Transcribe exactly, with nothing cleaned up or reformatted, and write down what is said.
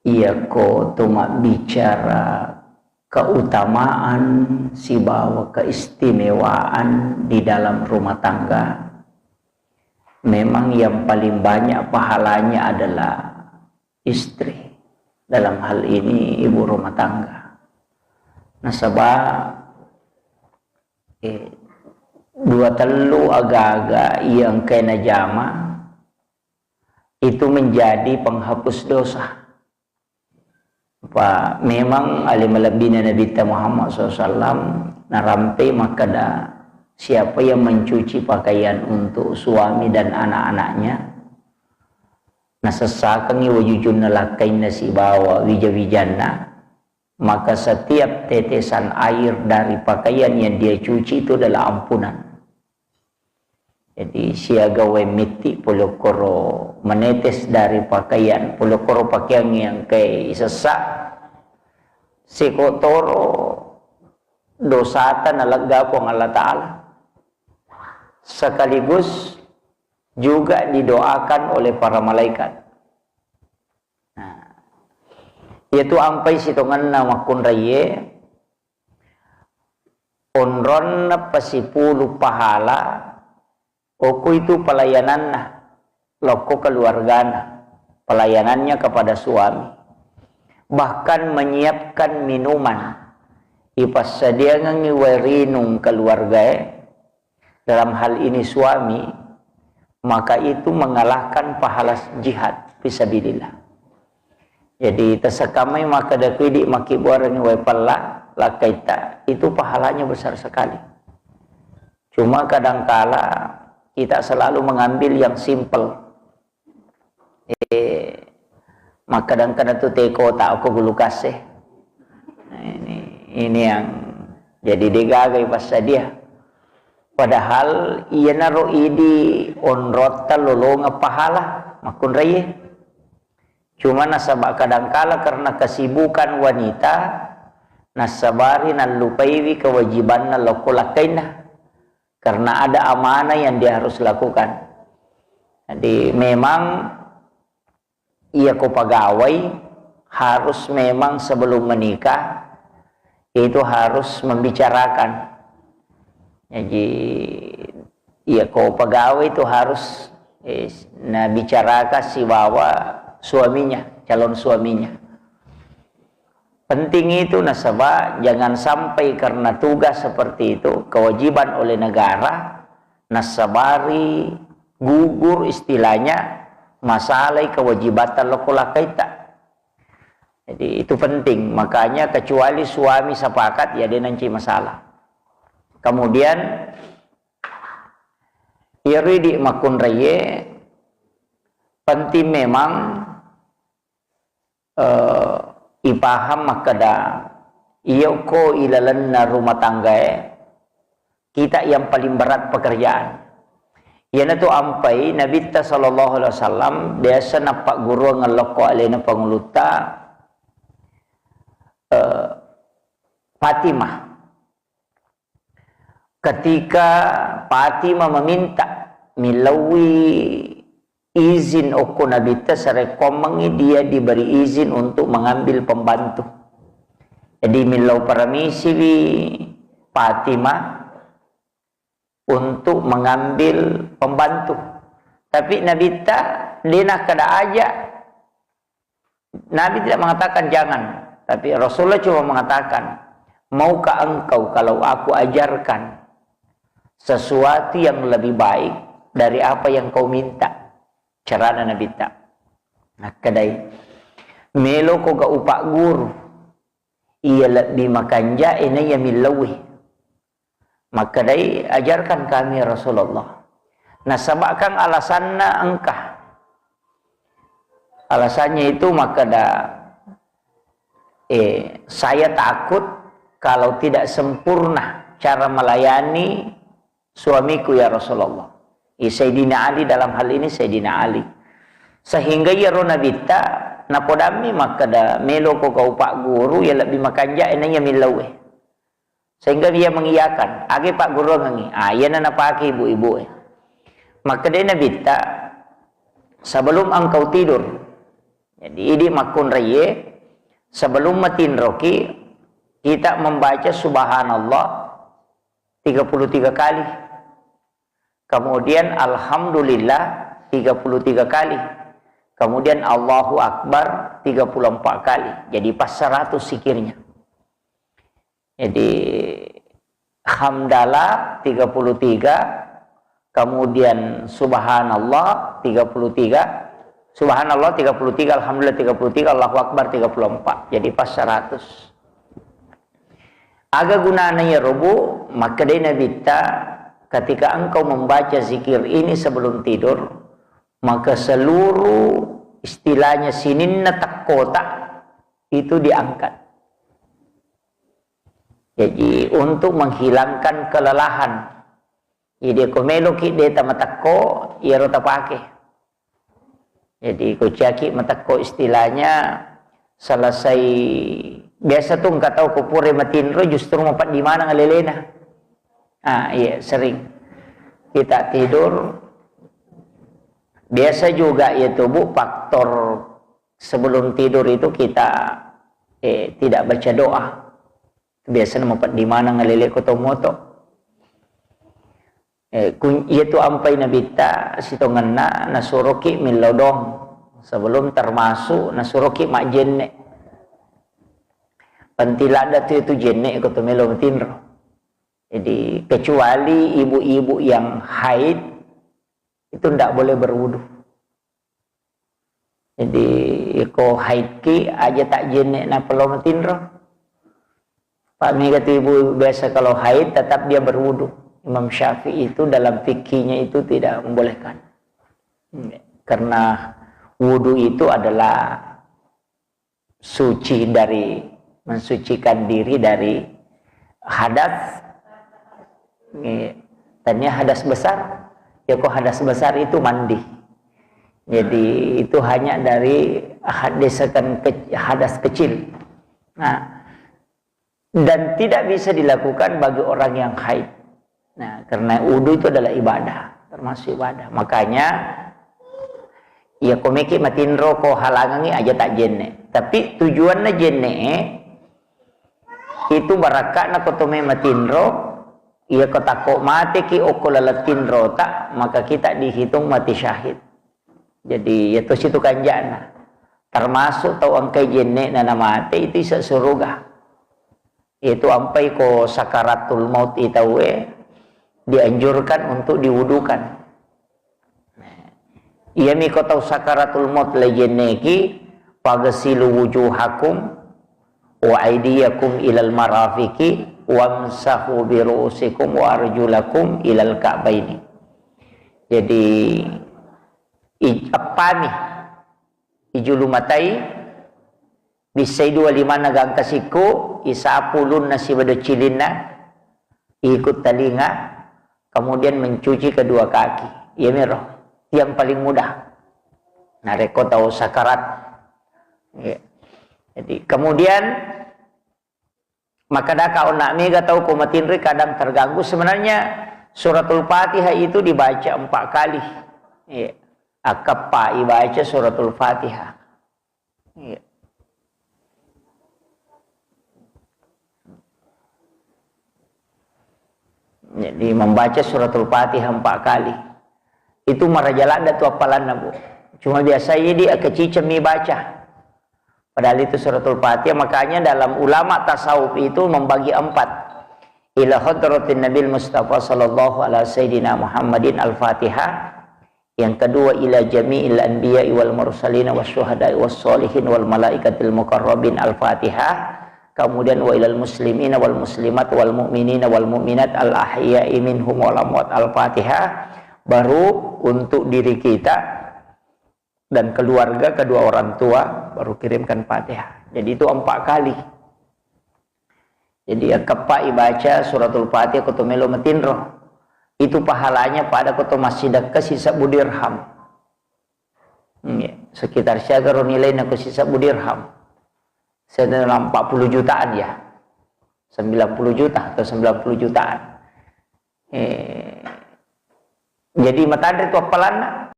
Iyako to mabbicara keutamaan sibawa keistimewaan di dalam rumah tangga, memang yang paling banyak pahalanya adalah istri. Dalam hal ini ibu rumah tangga. Nasaba, eh, dua tellu aga-aga yang kena jama itu menjadi penghapus dosa. Pa, memang ale malebbina Nabitta Muhammad sallallahu alaihi wasallam narampe makkeda, siapa yang mencuci pakaian untuk suami dan anak-anaknya, nasessakangngi wajujunna lakkainna sibawa wija-wijanna, maka setiap tetesan air dari pakaian yang dia cuci itu adalah ampunan. Jadi, siaga wae mitti pole okkoro menetes dari pakaian, pole okkoro pakeang yang ke isessa, seko toro dosata nalegga Puang Allah Ta'ala. Sekaligus juga didoakan oleh para malaikat. Nah, iyatu ampai sitongenna makkunraiye, onronna pasipulu pahala, okko itu pelayananna lokko keluargana, pelayanannya kepada suami, bahkan menyiapkan minuman, ipassadiangengngi wae rinung keluargae, dalam hal ini suami, maka itu mengalahkan pahala jihad fisabilillah. Jadi, tasekkamai makkeda ku idi makkibbuarengngi wae pella lakkaitta, itu pahalanya besar sekali. Cuma kadangkala kita selalu mengambil yang simple. Eh, makkadang-kadang tu teko tak aku gulu kasih. Nah, ini, ini yang jadi degaga ipassadia. Padahal iyanaro idi onrotta lolonga pahala makkunraiye. Cuma nasaba kadangkala karena kesibukan wanita, nassabari nallupaiwi kewajibanna lokko lakkainna. Karena ada amanah yang dia harus lakukan. Jadi memang iya ko pegawai harus memang sebelum menikah itu harus membicarakan. Jadi, iya ko pegawai itu harus, eh, nabicarakan sibawa suaminya, calon suaminya. Penting itu nasaba jangan sampai karena tugas seperti itu, kewajiban oleh negara, nassabari gugur istilahnya masalai kewajibatta lokko lakkaita. Jadi itu penting, makanya kecuali suami sepakat ya dia nanti masalah. Kemudian iyaro idi makkunraiye penting memang eh, ipaham makkeda, iya ko ilalenna rumah tanggae, kita yang paling berat pekerjaan. Iyanatu ampai Nabitta sallallahu alaihi wasallam biasa nappagguruang lokko alena pangulutta, eh, Fatimah. Ketika Fatimah meminta, milauwi izin okko Nabitta, sarekkoammengngi dia diberi izin untuk mengambil pembantu. Jadi, millau paramisiwi Fatimah untuk mengambil pembantu. Tapi Nabitta de nakkeda aja. Nabi tidak mengatakan jangan, tapi Rasulullah cuma mengatakan, "Maukah engkau kalau aku ajarkan sesuatu yang lebih baik dari apa yang kau minta?" Carana Nabitta. Makkedai, "Melo ko ga upagguru iya lebbi makanja e naiya millauwi." Makkedai, "Ajarkan kami, ya Rasulullah." Nasabakang alasanna engka. Alasannya itu makkeda, eh, "Saya takut kalau tidak sempurna cara melayani suamiku, ya Rasulullah." Eh, Sayyidina Ali dalam hal ini, Sayyidina Ali. Sehingga iyaro Nabitta napodammi makkeda, "Melo ko gau pagguru, ya lebbi makanja e naiya millauwe." Sehingga dia mengiyakan, age pagguruangengngi. Ah, iyana napake ibu-ibu e. Makkedai Nabitta, "Sebelum engkau tidur, Jadi, idi makkunraiye, sebelum matinroki, kita membaca subhanallah tiga puluh tiga kali. Kemudian alhamdulillah tiga puluh tiga kali. Kemudian Allahu Akbar tiga puluh empat kali. Jadi pas seratus zikirnya. Jadi hamdalah tiga puluh tiga, kemudian subhanallah tiga puluh tiga, subhanallah tiga puluh tiga, alhamdulillah tiga puluh tiga, Allahu Akbar tiga puluh empat. Jadi pas seratus. Aga gunana iyaro, Bu? Makkedai Nabitta, ketika engkau membaca zikir ini sebelum tidur, maka seluruh istilahnya sininna tekkota itu diangkat. Jadi untuk menghilangkan kelelahan. Jadi ko meloki de tamatekko, iyaro tapake. Jadi ko ciaki matekko istilahnya selesai, biasa tu engka tau ko pura matinro justru mapeddi maneng alelena. Ah, iya, sering. Kita tidur, biasa juga ya tubuh faktor sebelum tidur itu kita, eh, tidak baca doa. Biasana mapeddi maneng alele ko to moto. Eh, kun-, iyatu ampai Nabitta sitongenna nasuroki millau doang sebelum termasuk nasuroki majjenne. Penting ladda tu itu jenne ko to melo matinro. Jadi kecuali ibu-ibu yang haid itu ndak boleh berwudu. Jadi ko haidki aja tak jenne nappa lao matinro. Pak mega tu ibu biasa kalau haid tetap dia berwudu. Imam Syafi'i itu dalam fikihnya itu tidak membolehkan. Karena wudu itu adalah suci dari, mensucikan diri dari hadas. Nggih. Tania hadas besar, ya kok hadas besar itu mandi. Jadi itu hanya dari hadas ke-, hadas kecil. Nah, dan tidak bisa dilakukan bagi orang yang haid. Nah, karena wudu itu adalah ibadah, termasuk ibadah. Makanya, ya komeki matinro ko halangangi aja tak jenne. Tapi tujuannya jenne itu barakka'na ko tome matinro, iya ko takko mateki okko laleng tinrota, maka kita dihitung mati syahid. Jadi, ya tosi tu kanjana. Termasuk tau engkai jenne'na namate itu isa suruga. Itu ampai ko sakaratul maut i tauwe dianjurkan untuk diwudukan. Iyami ko tau sakaratul maut le jenneki, "Fagsilu wujuhakum wa aidiyakum ilal marafiqi wamsahu bi ru'usikum wa arjulakum ilal ka'baini." Jadi, i-, eppami, ijulu matai, bissai dua limanna gangka sikku, isapu ulunna sibawa dua cilinna, ikut talinga, kemudian mencuci kedua kaki. Iyamiro yang paling mudah. Narekko tau sakarat. Iya. Jadi, kemudian makkadaka onna mega tau ko matinroi kadang terganggu. Sebenarnya suratul Fatihah itu dibaca empat kali. Iya. Akkeppa ibaca suratul Fatihah. Iya. Jadi membaca suratul Fatihah empat kali. Itu maraja ladda tu appalanna, Bu. Cuma biasa idi akaciceng mi baca. Padahal itu suratul Fatihah. Makanya dalam ulama tasawuf itu membagi empat. Ila hadratin Nabil Mustafa sallallahu ala sayyidina Muhammadin al-Fatihah. Yang kedua, ila jami'il anbiya'i wal mursalina was syuhada'i was sholihin wal malaikatil muqarrabin, Al-Fatihah. Kemudian, wa ilal muslimina wal muslimat wal mu'minina wal mu'minat al ahya'i minhum wal amwat, Al-Fatihah. Baru untuk diri kita dan keluarga, kedua orang tua, baru kirimkan Fatihah. Jadi itu empat kali. Jadi, akkeppa ibaca suratul Fatihah ko to melo matinro. Itu pahalanya pada ko to massidekka sisebbu dirham. Nggih, sekitar siaga ro nilaina ko sisebbu dirham. Sekitar empat puluh jutaan ya. Sembilan puluh juta atau sembilan puluh jutaan. Eh, jadi matanre tu appalanna,